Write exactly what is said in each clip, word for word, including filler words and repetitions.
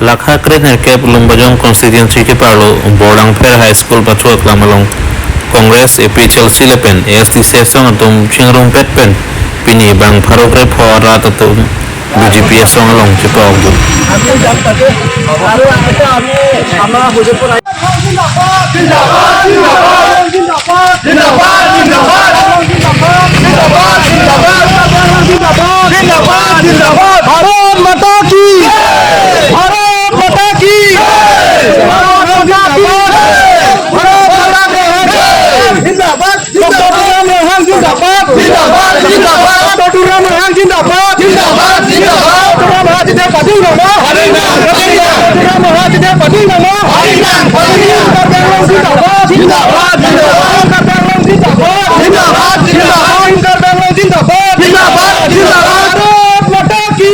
Lakha kre-nerkep Lumbajong constituency keparlo Borlangpher High School pathu aklam along Congress, A P H L C lapen A S D C asong atum chingrumpet pen pini bang pharo krepho arat atum B J P asong along chepok dun. जिंदाबाद, जिंदाबाद, भारत माता की, भारत माता की, भारत माता की, भारत माता की। जिंदाबाद, डॉक्टर तुकाराम रोंहांग जिंदाबाद। जिंदाबाद, जिंदाबाद। डॉक्टर तुकाराम रोंहांग जिंदाबाद। जिंदाबाद, जिंदाबाद। डॉक्टर तुकाराम रोंहांग जिंदाबाद। हरिनाम, हरिनाम। डॉक्टर तुकाराम रोंहांग जिंदाबाद। हरिनाम, हरिनाम। Karbi Anglong जिंदाबाद। जिंदाबाद, जिंदाबाद। Karbi Anglong जिंदाबाद। जिंदाबाद, जिंदाबाद। Karbi Anglong जिंदाबाद। जिंदाबाद, जिंदाबाद। भारत माता की।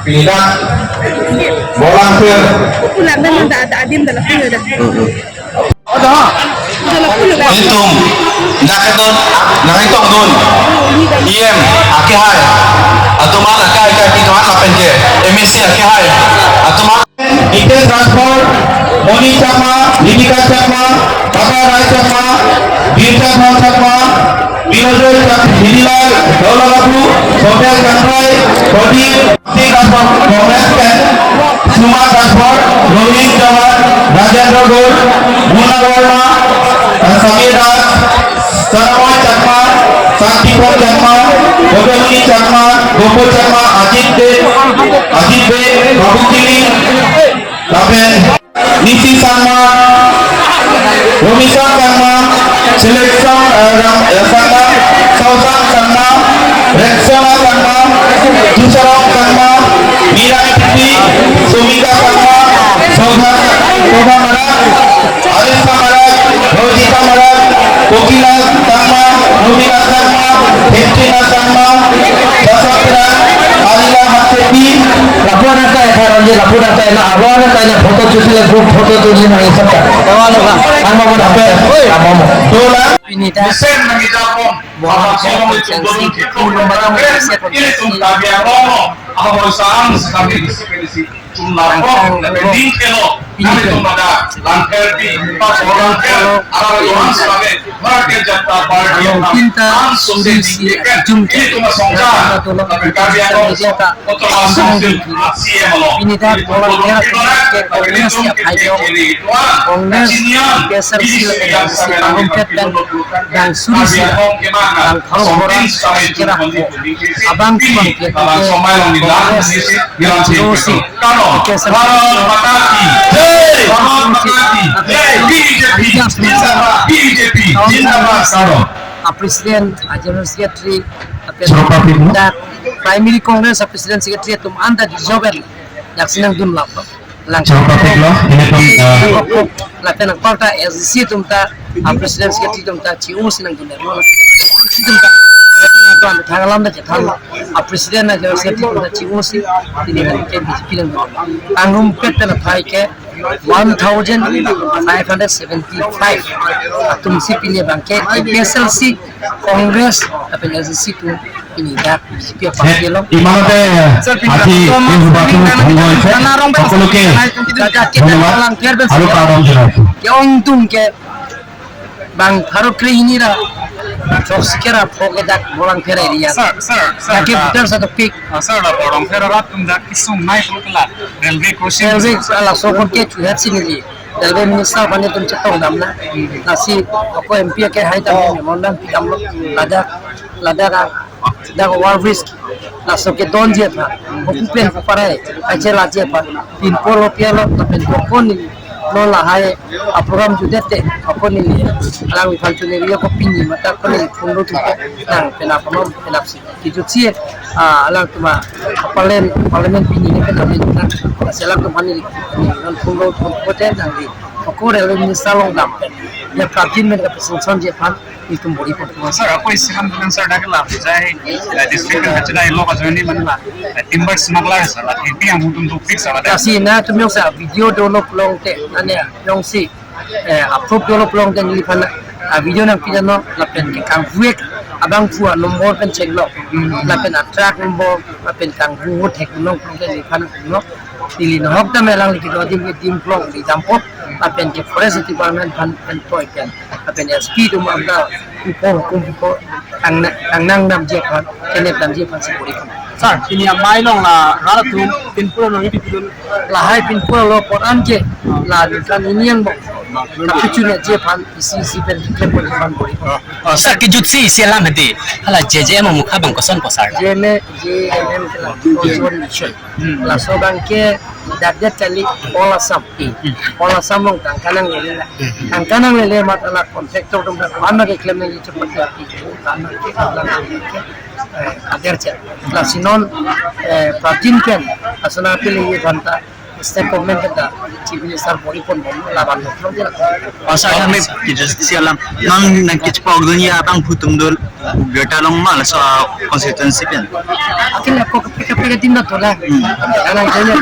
Pina, Borlangpher. Ulang na nang da, da adim da lapu da. Da lapu da. Itum, dak keton, nang itum dun. E M, akehai. Atum an akehai, akehai, itum an lapen ke. M A C akehai. Atum an. Hitesh Rajbhor, Moni Chakma, Limika Chakma, Baba Rai Chakma, Birchakma Chakma, Bijoy Chakma, Hililal, Daulalabu, Sophia Chakrai, Pradip, Singh Rajbhor, Congress pen, Suma Rajbhor, Rohit Chauhan, Rajendra Ghosh, Muna Verma, Samir Das, Sanamoy Chakma, Santipon Chakma, Gopamoni Chakma, Gopal Chakma, Ajit Bey, Ajit Bey, Babu Killing, lapen Nisi Sangma, Romisha Sangma, Seleksang, eh, Ram, eh, Sangma, Sausang Sangma, Rexona Sangma, Tusarong Sangma, Mira Titi, Sumika Sangma, Sogha, Sogha Mara, Arisa Mara, Rojita Mara, Kokila Sangma, Rubina Sangma, Heptina Sangma, Dasatra, Alila Hatepi. Lapu anak ta ethar anje, lapu anak ta ena, aro anak ta ena photo chuti la group photo tu ni nang isap ta. Ang mama dapat, ang mama. Dola. Pinita. Mesen nang ijapon. Borlangpher constituency, Lumbajong constituency. Ini tum kabiang romo. Apa bosan sekali isi. Chumlapok, lapen ning kelo, nang itum pada, Langpherpi, Borlangpher, arat Johan sebagai Bharatiya Janata Party, Alo pinta, ang suri si, sosedi, jum ini cuma songja, lapen Karbi Anglong, otoba songsil, C M alo. Pinita, Borlangpher, ke Congress ke aphai jong, Congress, K S R C lapen A S D C pangrumpet pen, bang suri si, bang pharo pharo, kera, abang abang ke, Congress, K S R C, Bharat Mata ki jai! Bharat Mata ki jai! B J P zindabad! B J P zindabad! Karo. A President, a General Secretary, a Choro Papit, no? Dak Primary Congress a President Secretary atum anta dijoben. Dak sinang dun lap. Lang. Choro Papit lo, ini pun, eh, lapen angkor ta S D C atum ta, a President Secretary atum ta, C O si nang dun. Atum ta, thang alam ta thang. A President na General Secretary atum ta C O si, ini kan ke B J P nang dun. Pangrumpet pen aphai ke one thousand five hundred seventy-five atum si pini abang ke A P H L C, Congress, lapen S D C atum pini dak B J P party along. Imanate aji ihubatung thangoi se, সকলোকে ধন্যবাদ আৰু প্ৰণাম জনাইছো। Ke-ong atum ke bang pharo kre-hini ra, choksikera pho ke dak Borlangpher area. Sir, sir, sir, dak ke, ah, voters atum pik. Ah, sir, la Borlangpher arat atum dak kesung nai pulkela, railway crossing. Railway, ah, laso kon ke chuhet si neli. Railway minister aphan netum chetong damnang. Lasi ako M P akehai atum memorandum pidamlo. Ladak, ladak, ah, dak overbridge laso kedonji aphan, hopu pen parai, kachelatji aphan, pinpo lo pialo, lapen dokon neli, non lahai a program jutdet te, dokon neli, alangliphan chuneri ako pini mata ako neli phone lo tupo, nang penap amam penapsi. Kijutsi, ah, alangtum a parliament, parliament pini neli penap neli nang, lasi alangtum aphan neli, neli non phone lo tupo te nangli, ako railway minister along dam pen. Ya, Prabjin pen kapasingson ji aphan itum bor-i pon. Sir, ako isi kam bilang sir dak la jai, eh, district ka china ilo ka joini manla, eh, timber smuggler sir, la thengpi ang hutum dukpik sir, la. Lasi nangtum jongsi video dolo pulote, ane jongsi, eh, approve dolo pulote neliphan, ah, video nangpi jano, lapen ke kangvek abangphu a-number pen chenglo, lapen a-truck number, lapen kangvek thek nong pulote neliphan no. Neli nahok tame alangli kedo adim ke dim plong di dampo, lapen ke forest department aphan pen toi pen, lapen S P atum aphan upo hukum upo ang nang damji aphan, kenep damji aphan si bor-i pon. Sir, pini amei along la rat atum pinpur nang ipi pidun. Lahai pinpur lo pon an ke, la ningkan hini angbong kapachunji aphan isi isi pen keklem ponji aphan bor-i pon. Oh, sir, kejutsi isi alam hedi. Hala J J M amukha abang kosonpo sir? J M M, J M M ke la Ozone Mission. Hmm. Laso abang ke dak det kali, all Assam. Hmm. All Assam along tangka nanglele la. Hmm. Tangka nanglele amat la contractor atum dak mana keklem nangji chepat ya. Mana ke, eh, ader che. Lasi non, eh, Prabjin pen, asona pili ye banta, state government pen ta, Chief Minister bor-i ponbom, laban lo, lo dia. Oh, sir, kami kejutsi alam. Non nangkechepokdunji abangphu atum do Greater Longmai, laso constituency pen. Akhirnya kok peka peka tim na tola. Hmm. Karena janya.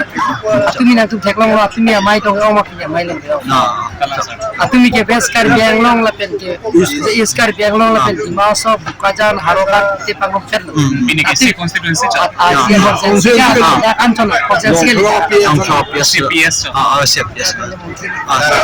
Atumi nangtum theklonglo, atumi amei tong, ong ma pini amei long. No. Atumi ke West Karbi Anglong lapen ke, East Karbi Anglong lapen Dima Hasao, Bokajan, Howraghat, te pangom ket lo. Hmm. Ini ke Atumi si constituency cha? Ah, ah, Ya. si constituency. Ya, ya, kan chon, constituency ke. Yang chop, yes, C P S cha? Ah, ah, C P S. Ah, sir.